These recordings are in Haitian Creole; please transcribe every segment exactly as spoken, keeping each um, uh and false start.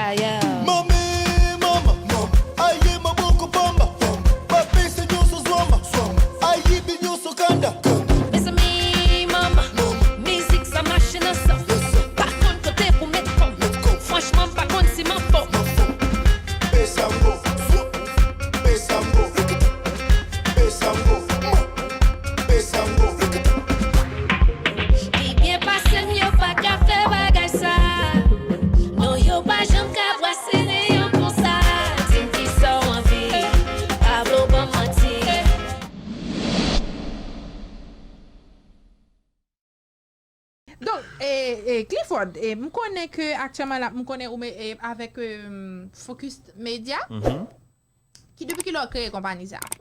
Mami, mama, mama, aye maboko bamba, bamba, papi, senhor, sou zomba, zomba, aye binho, sou kanda, kanda. Pensa mi mama, mama, mizik sa mache nan san. Pa konn kote pou met kòm. Met kòm. Franchman, m pa konn si m anfòm. Pesango, pesango, pesango, pesango. Li byen pase m, yo pa ka fè bagay sa. Non, yo pa janm ka bwase leyon konsa. Di m kisa w anvi, Pablo ban m manti. Donk, e, e, Clifford, e, m konnen ke aktyèlman la, m konnen ou me, e, avèk, e, Focus Media. Mhm. Ki, depi kilè w kreye konpani sa a?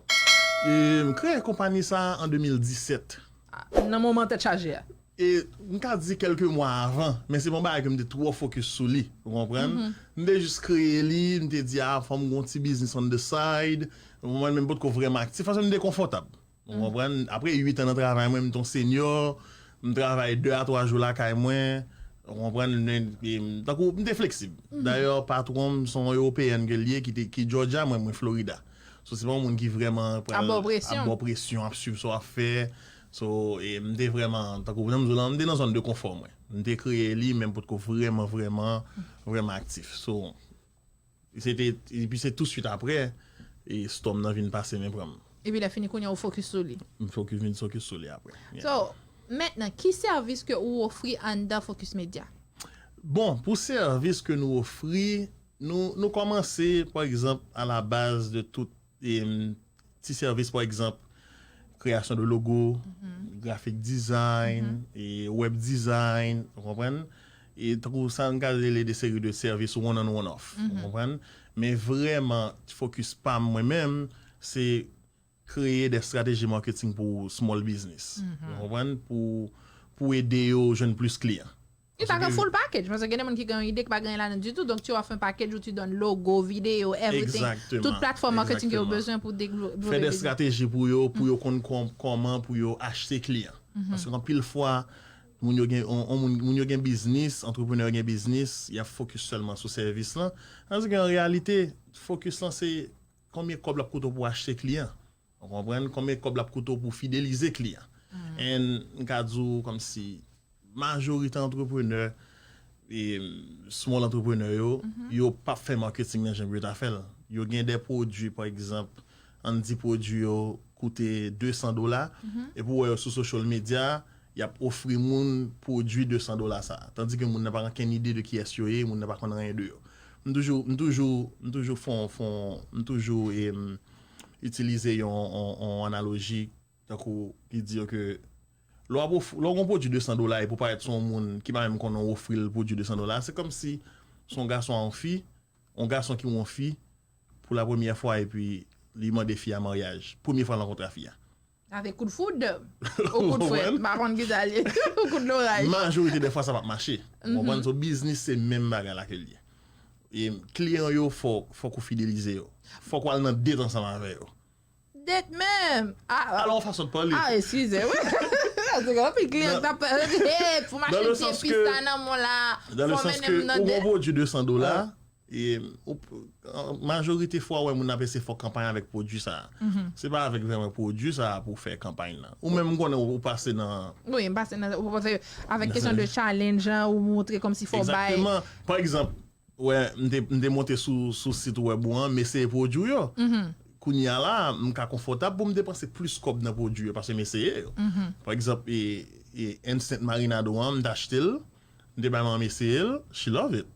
E, m kreye konpani sa a an de mil disèt. A, nan moman tèt chaje a. E, m ka di kèlke mwa avan, men se pa yon bagay ke m te twò fokis sou li, ou konprann? Mhm. M te jis kreye li, m te di, a, fò m gen yon ti biznis on the side. Ou konprann, men m potko vrèman aktif, paske m te konfòtab. Ou konprann? Apre uit an nan travay mwen, m t on senyò, m travay de a twa jou lakay mwen. Ou konprann? M, m, tankou, m te fleksib. Dayè, patwon m, se yon ewopeyèn ke l ye, ki te, ki Georgia, mwen, mwen Florida. So, se pa yon moun ki vrèman pral ap ba w presyon, ap suiv sa w ap fè. So, e, m te vrèman, tankou, jan m di w lan, m te nan zòn de konfò mwen. M te kreye li, men m potko vrèman, vrèman, vrèman aktif. So, Se te, epi se tousuit apre, e, storm nan vin pase men pran m. Epi lè fini kounye a ou fokis sou li. M fokis, vin fokis sou li apre. Yeah. So, mentnan, ki sèvis ke ou ofri anndan Focus Media? Bon, pou sèvis ke nou ofri, nou, nou kòmanse, pa egzanp, a la baz de tout, em, ti sèvis, pa egzanp, kreyasyon de logo, graphic design, e web design, ou konprann? E tankou sa, n ka rele de seri de sèvis one on one off, ou konprann? Men vrèman, fokis pa m mwen menm, se kreye de strateji marketing pou small business, ou konprann? Pou, pou ede yo jwenn plis kliyan. Li ta gen full package, paske gen de moun ki gen yon ide ki pa gen ladan ditou, donk tu offre un package où tu donnes logo, vidéo, everything, tout platform marketing ke yo bezwen pou devlope. Fè de strateji pou yo, pou yo konn kòm-, kòman pou yo achte kliyan. Paske anpil fwa, moun yo gen, on, on moun, moun yo gen biznis, antreprenè yo gen biznis, y ap fokis sèlman sou sèvis lan. Tandis ke an reyalite, fokis lan se konbyen kòb l ap koute w pou achte kliyan. Ou konprann? Konbyen kòb l ap koute w pou fidelize kliyan? And m ka di w kòmsi majorite antreprenè, e, small antreprenè yo, yo p ap fè marketing nan jan yo ta fè l. Yo gen de pwodui, pa egzanp, ann di pwodui yo koute de san dola, epi w wè yo sou social media, y ap ofri moun pwodui de san dola sa. Tandis ke moun nan pa gen okenn ide de kiyès yo ye, moun nan pa konn anyen de yo. M toujou, m toujou, m toujou fè yon, fè yon, m toujou, em, itilize yon, yon, yon analoji, tankou ki di yo ke lè w ap of-, lè w gen yon pwodui de san dola epi w parèt sou yon moun ki pa menm konnen w ofri l pwodui de san dola, se kòmsi se yon gason a yon fi, yon gason ki wè yon fi pou la premyè fwa epi li mande fi a maryaj, premye fwa l rankontre a fi a. Avèk kout foud, ou kout frèt, m pa konn ki sa l ye, ou kout loraj. Majorite de fwa sa p ap mache. Ou konprann? So, biznis se menm bagay la ke l ye. E kliyan yo, fò, fòk ou fidelize yo. Fòk w al nan date ansanm avè yo. Date menm. Ah, ah. Alò, yon fason de pale. Ah, eskize, wi. Paske gen anpil kliyan k t ap, "Hey, pou m achte ti epis sa nan men w la, fò w mennen m nan date." Dans le sens que ou gen yon pwodui de san dola, e, ou, majorite fwa, w wè moun ap eseye fè w kanpay avèk pwodui sa. Se pa avèk vrèman pwodui sa pou w fè kanpay lan. Ou menm, m konnen ou pase nan... Wi, m pase nan, ou pase avèk kesyon de challenge, jan ou montre kòmsi fò w bay. Egzakteman. Pa egzanp, wè, m te, m te monte sou, sou sit wèb ou an, m eseye pwodui w yo. Kounye a la, m ka konfòtab pou m depanse plis kòb nan pwodui yo, paske m eseye yo. Pa egzanp, e, e, Instant Marinado an, m t achte l, m te bay manman m eseye l, she love it.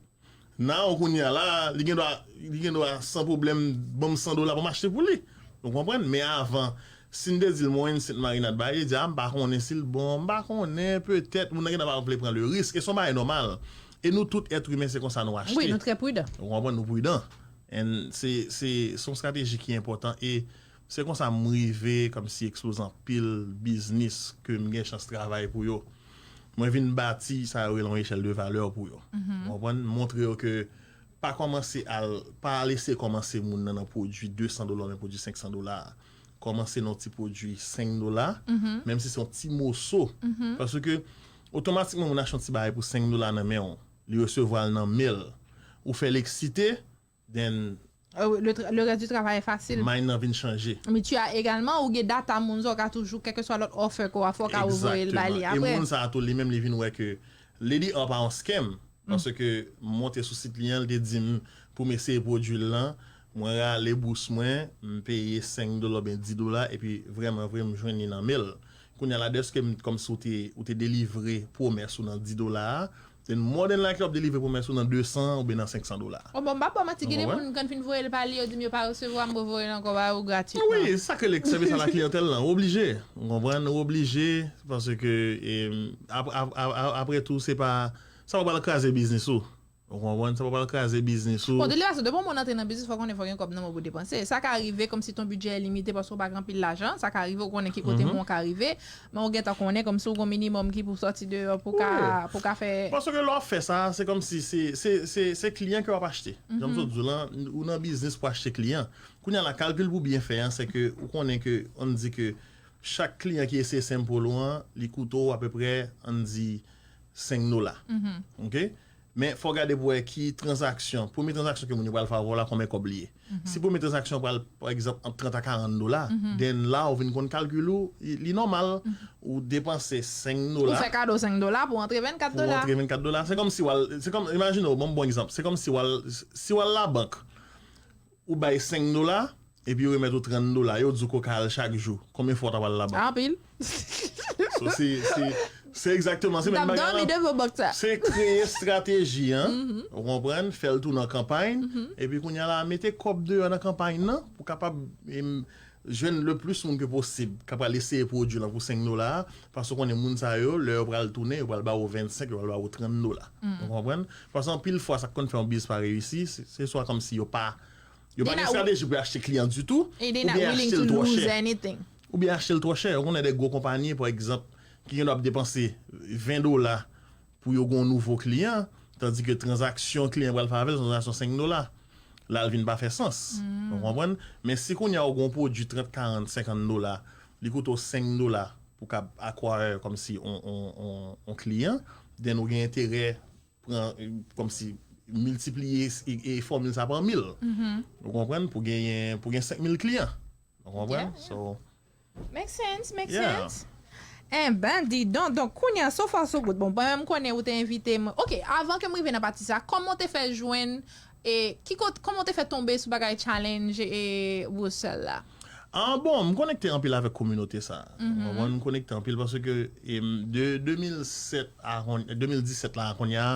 Now, kounye a la, li gen dwa, li gen dwa san pwoblèm ban m san dola pou m achte pou li. Ou konprann? Men avan, si m te di l, "Mwen, Instant Marinade bay," li di, "A, m pa konnen si l bon, m pa konnen, petèt." Moun nan gentan pa vle pran le risk. E se yon bagay nòmal. E nou tout èt imen, se konsa nou achte. Wi, nou trè pridan. Ou konprann, nou pridan. And se, se, se yon estrateji ki enpòtan. E se konsa m rive kòmsi eksploze anpil biznis ke m gen chans travay pou yo. Mwen vin bati sa yo rele yon echèl de valè pou yo. Ou konprann? Montre yo ke pa kòmanse al, pa al eseye kòmanse moun nan nan pwodui de san dola oubyen pwodui senk san dola. Kòmanse nan yon ti pwodui senk dola, menm si se yon ti moso. Paske otomatikman moun achte yon ti bagay pou senk dola nan men w, li resevwa l nan men l. ou fè l eksite, then Euh, le, tra- le reste du travail est facile. Mind nan vin chanje. Men tu as également, ou gen data moun sa w ka toujou, kèlkeswa lòt offer ke w a fè, w ka voye l ba li E apre. Moun sa a tou li menm li vin wè ke Lady R pa yon scam. Paske m monte sou sit li an, li te di m pou m eseye pwodui l lan, mwen rale bous mwen, m peye senk dola oubyen dis dola, epi vrèman vre m jwenn li nan men l. Kounye a la, dèske m, kòmsi ou te, ou te delivre pwomès ou nan dis dola a, then more than likely w ap delivre pwomès ou nan de san oubyen nan senk san dola. O bon, m pa ba w manti, gen de moun, kan fin voye l ba li, yo di m yo pa resevwa, m voye l ankò ba ou gratitman. Wi, sa k rele sèvis a la kliyantèl lan, ou oblije. Ou konprann, ou oblije, paske e, ap- ap- ap- ap- apre tou, se pa, sa pa pral kraze biznis ou. Ou konprann, sa pa pral kraze biznis ou. Bon, de toute façon, depi yon moun antre nan biznis, fò konnen fò gen kòb nan men pou depanse. Sa ka rive kòmsi ton bidjè limite paske w pa gen anpil lajan, sa ka rive, ou konnen ki kote mwen ka rive, men ou gentan konnen kòmsi ou gen minimòm ki pou sòti deyò pou ka pou ka fè. Paske lè w ap fè sa, se kòmsi se se se se kliyan ke w ap achte. Jan m sot di w lan, ou nan biznis pou achte kliyan. Kounye a la, kalkil pou byen fè an, se ke ou konnen ke, ann di ke chak kliyan ki eseye sample ou an, li koute w apeprè, ann di, senk dola. Ok? Men fò w gade pou wè ki tranzaksyon, premye tranzaksyon ke moun yo pral fè avè w la, konbyen kòb li ye. Si premye tranzaksyon pral, pa egzanp, ant trant a karant dola, then la ou vin konn kalkil ou, li nòmal, ou depanse senk dola. Ou fè kado senk dola pou antre vennkat dola. Pou antre vennkat dola. Se kòmsi w al, se kòm, imajine w, ban m bon egzanp. Se kòmsi w al, si w al labank, ou bay senk dola, epi yo remèt ou trant dola, yo di w ke w ka al chak jou. Konbyen fwa w ta pral labank? Anpil. So, se, se, se egzakteman, se menm bagay la. Devan bank sa. Se kreye estrateji an, ou konprann, fè l tou nan kanpay, epi kounye a la, mete kòb deyò nan kanpay nan, pou kapab em, jwenn le plis moun ke posib, k ap al eseye pwodui lan pou senk dola, paske w konnen moun sa yo, lè yo pral tounen, yo pral ba ou vennsenk, yo pral ba ou trant dola. Ou konprann? Paske anpil fwa, sa k konn fè yon biz pa reyisi, se se swa kòmsi yo pa, yo pa gen estrateji pou yo achte kliyan ditou, oubyen achte l twò chè. Oubyen achte l twò chè. Ou konnen de gwo konpayi, pa egzanp, ki gen dwa ap depanse ven dola pou yo gen yon nouvo kliyan, tandike tranzaksyon kliyan pral fè avè l se yon tranzaksyon senk dola. La, l vin pa fè sans. Ou konprann? Men si kounye a ou gen yon pwodui trant, karant, senkant dola, li koute w senk dola pou w kab acquire kòmsi on, on, on, on kliyan, then ou gen enterè pran, kòmsi miltipliye e, e fòmil sa pa mil. Ou konprann? Pou genyen, pou gen senk mil kliyan. Ou konprann? So, Make sense, make Yeah. sense. Enben, di donk, donk, kounye a, so far so good. Bon, mwen menm konnen ou te envite mwen. Ok, avan ke m rive nan pati sa, kòman w te fè jwenn, e, ki kot, kòman w te fè tonbe sou bagay challenge e Brussels la? Ah, bon, m konekte anpil avèk kominote sa. Ou konprann? M konekte anpil paske, em, de de mil sèt a konn-, de mil disèt la a kounye a,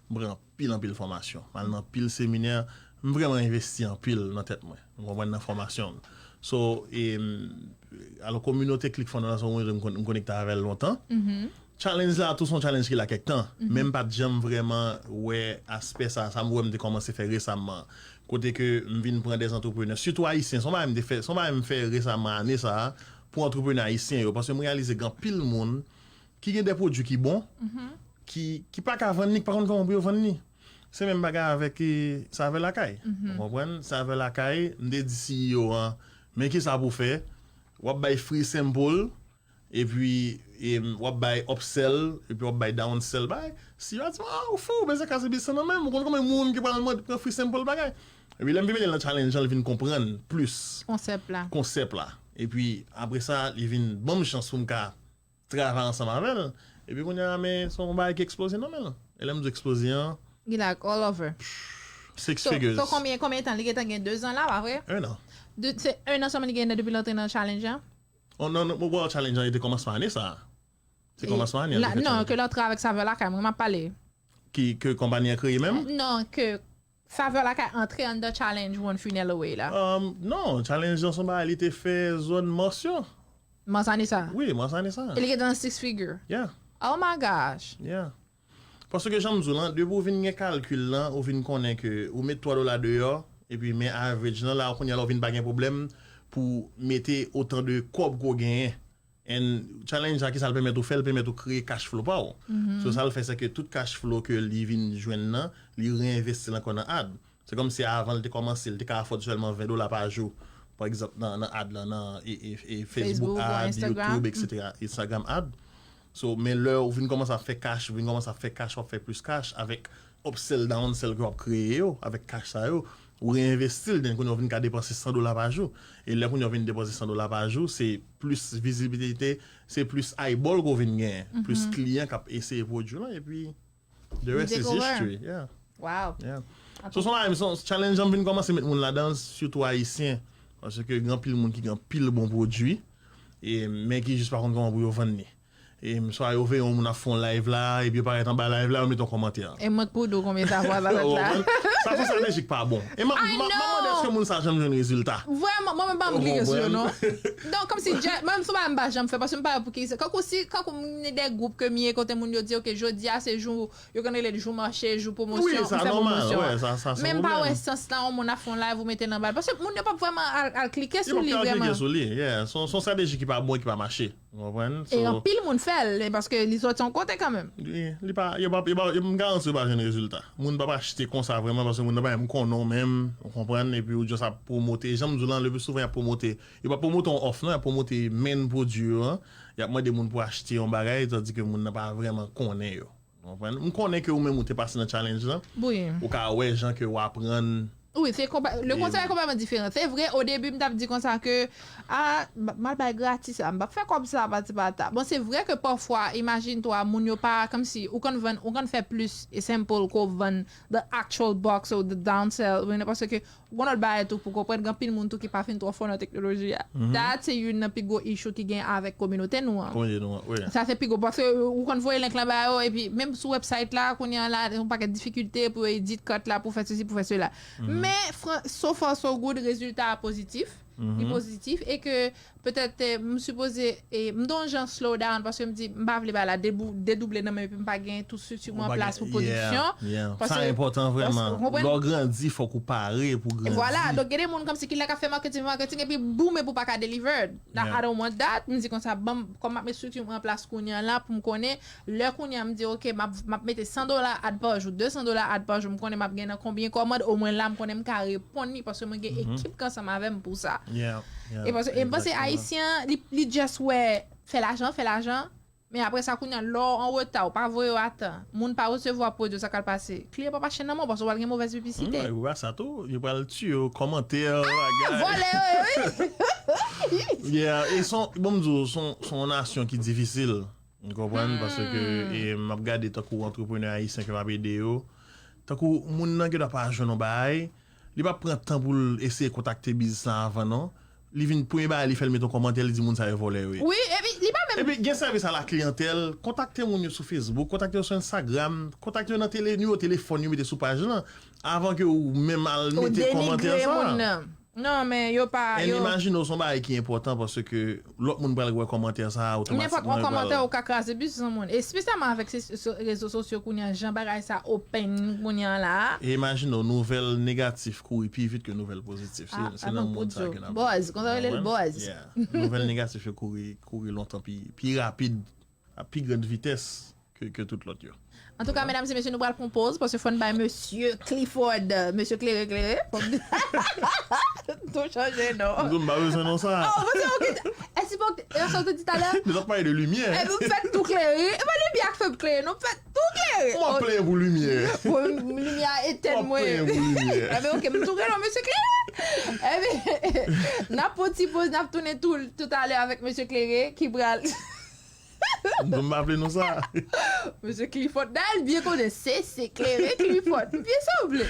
m pran anpil, anpil fòmasyon. M al nan anpil seminè. M vrèman envesti anpil nan tèt mwen. Ou konprann, nan fòmasyon m. So, em, alò, kominote Click Funnel la, se yon moun m kon-, m konekte avè l lontan. Challenge la tou se yon challenge ki la kèk tan. Men m pa t janm vrèman wè aspè sa, sa m wè m te kòmanse fè resaman. Kote ke m vin pran de antreprenè, sitou ayisyen, se yon bagay m te fè, se yon bagay m fè resaman ane sa a, pou antreprenè ayisyen yo, paske m reyalize gen anpil moun ki gen de pwodui ki bon, ki, ki pa ka vann li, ki pa konn kòman pou yo vann li. Se menm bagay avèk, e, savè lakay. Ou konprann? Savè lakay, m te di C E O an, men kisa pou fè, w ap bay free sample, epi, e, w ap bay upsell, epi w ap bay downsell, bay. C E O a di, ah, ou fou, ou bezwen kase biznis nan men m, ou konn konbyen moun ki pral mande pran free sample bagay. Epi lè m vin mete l nan challenge an, l vin konprann plis Konsèp la. Konsèp la. Epi apre sa, li vin ban m chans pou m ka travay ansanm avè l. Epi kounye a, men se yon bagay ki eksploze nan men l. E lè m di eksploze an, Li like all over. six So, figures. So konbyen, konbyen tan? Li gentan gen de zan la, pa vre? Un an. De, se un an sèlman li genyen depi l antre nan challenge an? Oh, non, non, well, challenge an, li te kòmansman ane sa. Se kòmansman ane an. Non, ke l antre avèk Savè Lakay, mwen, m ap pale. Ki, ke konpayi an kreye menm? Non, ke Savè Lakay antre anndan challenge One Funnel Away la. Um, non, challenge an se yon bagay li te fè zòn Mars yo. Mars ane sa. Wi, Mars ane sa. E li gentan nan six figure. Yeah, Oh my gosh. yeah. Paske jan m di w lan, depi w vin gen kalkil lan, ou vin konnen ke ou met twa dola deyò, epi men average lan, la kounye a la ou vin pa gen pwoblèm pou mete otan de kòb ke w genyen. And challenge la, kisa l pèmèt ou fè? L pèmèt ou kreye cash flow pa w. So sa l fè, se ke tout cash flow ke li vin jwenn nan, li reenvesti l ankò nan ad. Se kòmsi avan l te kòmanse, l te ka afford sèlman ven dola pa jou, pa egzanp, nan, nan ad lan, nan e, e, e Facebook Facebook ou ad, Instagram. YouTube, et cetera, Instagram ad. So, men lè ou vin kòmanse ap fè cash, ou vin kòmanse ap fè cash, w ap fè plis cash avèk upsell, downsell ke w ap kreye yo avèk kach sa yo, ou reenvesti l, then kounye a w vin ka depanse san dola pa jou. E lè kounye a w vin depanse san dola pa jou, se plis vizibilite, se plis eyeball ke w vin genyen, plis kliyan k ap eseye pwodui w lan, epi the rest is history. Yeah. Wow. Yeah. So, son bagay, son challenge an vin kòmanse met moun ladan, sitou ayisyen. Paske gen anpil moun ki gen anpil bon pwodui, e, men ki jis pa konn kòman pou yo vann li. E, swa yo veye yon moun ap fè yon live la, epi yo parèt anba live la, yo mete yon kòmantè. E mwen k pou di w konbyen sa fwa sa fèt la. Sa se yon estrateji ki pa bon. E m ap mande, èske moun sa janm jwenn rezilta? Vrèman, mwen menm pa m klike sou yo non. Donk, kòmsi, mwen menm se yon bagay m pa janm fè, paske m pa wè pou ki sa. Kankou si, kankou m gen de gwoup ke m ye kote moun yo di, ok, jodi a se jou, yo konn rele l jou mache, jou pwomosyon, m fè pwomosyon. Men m pa wè sans la, yon moun ap fè yon live ou mete l anba l. Paske moun yo p ap vrèman al, al klike sou li vrèman. Se yon estrateji ki pa bon e ki pa mache. Ou konprann? E anpil moun fè l, e paske li soti yon kote kanmenm. Wi, li pa, yo pa, yo pa, m garanti yo pa jwenn rezilta. Moun p ap achte konsa vrèman, paske moun nan pa menm konnen w menm, ou konprann, epi ou just ap pwomote. Jan m di w lan, le pli souvan y ap pwomote, yo p ap pwomote yon òf non, y ap pwomote main pwodui yo an. Y ap mande moun pou achte yon bagay, tandike moun nan pa vrèman konnen yo. Ou konprann? M konnen ke ou menm ou te pase nan challenge lan. Ou ka wè jan ke w aprann. Wi, se konpa, le konsèy konpletman diferan. Se vre, o debi m t ap di konsa ke, a, m ap, m al bay gratis la, m p ap fè kòb sa, pati pata. Bon, se vre ke pafwa, imajine twa, moun yo pa, kòmsi, ou konn vann, ou konn fè plis e sample ke w vann the actual box ou the downsell, ou konprann, paske ou gon lòt bagay tou pou konprann, gen anpil moun tou ki pa fin twò fò nan teknoloji a. That se youn nan pi gwo issue ki gen avèk kominote nou an. Kominote nou an, wi. Sa se pi gwo, paske ou konn voye link lan ba yo, epi menm sou website la, kounye a la, yon pakèt difikilte pou yo edit cut la, pou fè sesi, pou fè sela. Men, fran, so far so good, rezilta a pozitif. Li pozitif, e ke petèt, eh, m sipoze, eh, m t on jan slow down, paske m di, m pa vle bagay la debou, dedouble nan men m, epi m pa gen tout strikti mwen an plas pou pwodiksyon. Sa enpòtan vrèman. Lè w grandi, fòk ou pare pou grandi. Vwala, donk gen de moun kòmsi ki la k ap fè marketing, marketing, epi boom, epi w pa ka deliver. Now, I don't want that. M di konsa, ban m, kòm m ap met strikti mwen an plas kounye a la, pou m konnen, lè kounye a m di, ok, m ap, m ap mete san dola ad pa jou, de san dola ad pa jou, m konnen m ap gen nan konbyen kòmand, omwen la, m konnen m ka reponn li, paske mwen gen ekip k ansanm avè m pou sa. E paske, e m panse Ayisyen an, li, li just wè, fè lajan, fè lajan, men apre sa, kounye a, lè w an reta, ou pa voye yo a tan, moun pa resevwa pwodui w, sa k al pase? Kliyan p ap achte nan men w, paske w pral gen movèz piblisite. Ou wè sa tou, yo pral tiye w, kòmantè, bagay. Vòlè yo ye, wi. Yeah, e son, bon, m di w, son, son nasyon ki difisil. Ou konprann? Paske, e, m ap gade tankou antreprenè ayisyen ke m ap ede yo. Tankou moun nan gendwa pa jwenn yon bagay, li p ap pran tan pou l eseye kontakte biznis lan avan non. Li vin premye bagay li fè, l mete yon kòmantè, li di moun sa yo vòlè yo ye. Wi, epi li pa menm. Epi gen sèvis a la kliyantèl, kontakte moun yo sou Facebook, kontakte yo sou Instagram, kontakte yo nan tele, nimewo telefòn yo mete sou paj lan, avan ke ou menm al mete kòmantè sa. Non, men yo pa. And imajine w, se yon bagay ki enpòtan paske lòt moun pral wè kòmantè sa a, otomatikman yo pral. Nenpòt yon kòmantè ou ka kraze biznis yon moun. Espesyalman avèk se, se rezo sosyo kounye a, jan bagay sa open kounye a la. E imajine w, nouvèl negatif kouri pi vit ke nouvèl pozitif. Se, se nan mond sa ke n ap viv. Buzz, konsa yo rele l buzz. Nouvèl negatif yo kouri, kouri lontan pi, pi rapid, a pi grand vitès ke, ke tout lòt yo. Antouka, medam e mesye, nou pral pran poz, paske fò n bay mesye Clifford, mesye Klere Klere. Fò n tou chanje non. M pa bezwen non sa. Oh, mesye, ok. Èske bon, e sa w te di talè? Nou t ap pale de limyè. Epi m fèk tou klere. E pa limyè k fè m klere, non, m fèk tou klere. M ap plenyen pou limyè. Bon, limyè a etenn mwen. M ap plenyen pou limyè. Ebyen, ok, m tou klere, mesye Klere. Ebyen, n ap pran ti poz, n ap tounen tou, toutalè avèk mesye Klere ki pral. M pa vle non sa. Mesye Clifford, dayè l byen konnen se, se Klere Clifford. Byen sanble.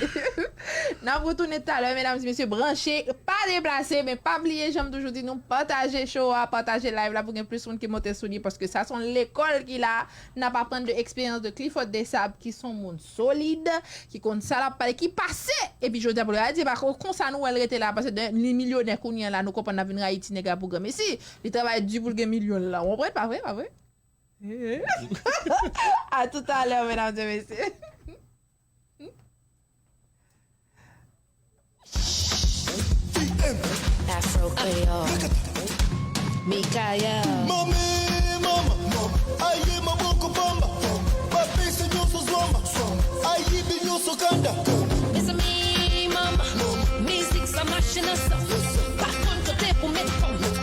N ap retounen talè, medam e mesye, branche, pa deplase, men pa bliye, jan m toujou di nou, pataje show a, pataje live la pou gen plis moun ki monte sou li, paske sa se yon lekòl ki la, n ap aprann de eksperyans de Clifford Desab, ki se yon moun solid, ki konn sa l ap pale, ki pase. Epi jodi a, pou l di, pa konsa nou wè l rete la, paske li milyonè kounye a la, nou konprann n ap vin rayi ti nèg la pou granmesi. Li travay di pou l gen milyon l la. Ou konprann, pa vre, pa vre? A toutalè, medam e mesye. Afro Creole. Mikael. Mami, mama, mama. Aye, maboko bamba. Papi, señor, sus bamba. Aye, biyo, sokanda. Mezanmi, mama. Mizik sa mache nan san. Pa konn kote pou met kòm.